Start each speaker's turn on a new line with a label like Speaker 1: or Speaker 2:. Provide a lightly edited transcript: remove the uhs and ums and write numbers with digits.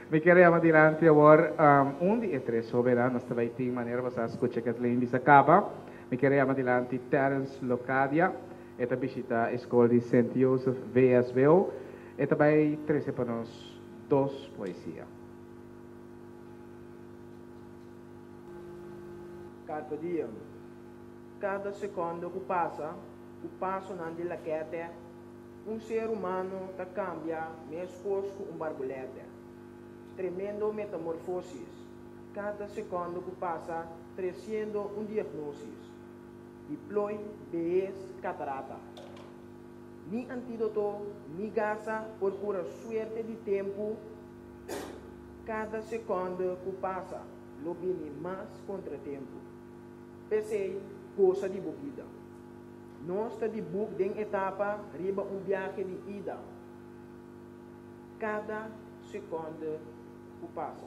Speaker 1: Mi kier yama dilanti awor un di e tres hobennan. Nos ta bai tin manera pa sa scucha Kathleen bisa caba. Mi kier yama dilanti Terence Locadia. E ta bishita e scol di Sint Joseph VSBO. E ta bai trece pa nos dos poesia.
Speaker 2: Carpe diem. Kada sekondo ku pasa, ku pasonan di lakètè, un ser humano ta kambia meskos ku un barbulètè. Tremendo metamorfosis, kada sekondo ku pasa tresiendo un diagnosis di ploi, behes, katarata. Ni antídoto ni gasa por kura suerte di tempu, kada sekondo ku pasa lo bini mas kontratempu. P'esei, gosa di bo bida. Nos ta di buk den etapa riba un biahe di ida. Kada sekonde ku pasa.